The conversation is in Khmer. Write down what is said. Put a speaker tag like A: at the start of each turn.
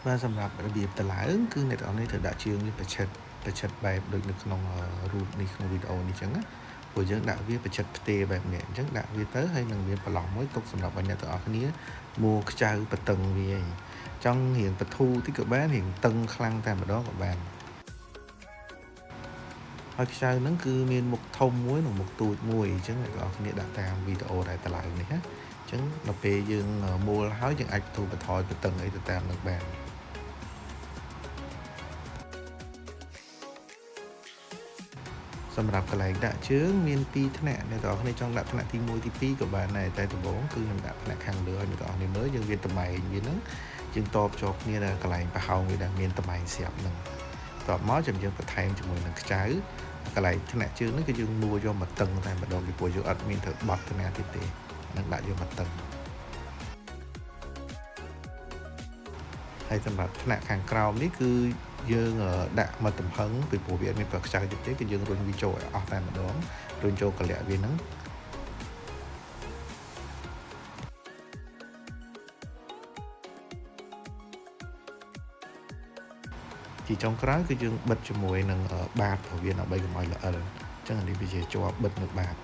A: បាទសម្រាប់របៀបតម្លើងគឺអ្នកទាំងអស់នេះត្រូវដាក់ជើងនេះប្រឆិតប្រឆិតបែបដូចនៅក្នុងរូបនេះក្នុងវីដេអូនេះអញ្ចឹងណាព្រោះយើងដាក់វាប្រឆិតផ្ទេបែបនេះអញ្ចឹងដាក់វាទៅហើយនឹងមានប្រឡោះមួយទុកសម្រាប់ឲ្យអ្នកទាំងអស់គ្នាមួខ្ចៅបតឹងវាឯងចង់រៀងបធូរតិចក៏បានរៀងតឹងខ្លាំងតែម្ដងក៏បានហើយខ្ចៅហ្នឹងគឺមានមុខធំមួយនិងមុខទូចមួយអញ្ចឹងអ្នកទាំងអស់គ្នាដាក់តាមវីដេអូដែលតម្លើងនេះណាអញ្ចឹងដល់ពេលយើងមូលហើយយើងអាចបធូរបថយបតឹងអីទៅតាមនឹងបានសម្រាប់កន្លែងដាក់ជើងមាន2ថ្នាក់អ្នកទាំងអស់គ្នាចង់ដាក់ថ្នាក់ទី1ទី2ក៏បានដែរតែដំបូងគឺខ្ញុំដាក់ថ្នាក់ខាងលើឲ្យអ្នកទាំងអស់គ្នាមើលយើងវាតំែងវាហ្នឹងយើងតបជាប់គ្នាដល់កន្លែងប្រហោងវាដែលមានតំែងស្រាប់ហ្នឹងតបមកចាំយើងបន្ថែមជាមួយនឹងខ្ចៅកន្លែងថ្នាក់ជើងនេះគឺយើងមួយកមកតឹងតែម្ដងពីព្រោះយើងអត់មានត្រូវបត់ទៅណាទៀតទេនឹងដាក់យកមកតឹងហើយសម្រាប់ថ្នាក់ខាងក្រោមនេះគឺយើងដាក់មកទំហឹងពីព្រោះវាអត់មានប្រខ្ចៅទៀតទេគឺយើងរុញវាចូលឲ្យអស់តែម្ដងរុញចូលកលៈវាហ្នឹងជាចុងក្រោយគឺយើងបិទជាមួយនឹងបាតរបស់វាដើម្បីកុំឲ្យល្អិលអញ្ចឹងអានេះវាជាជាប់បិទនៅបាត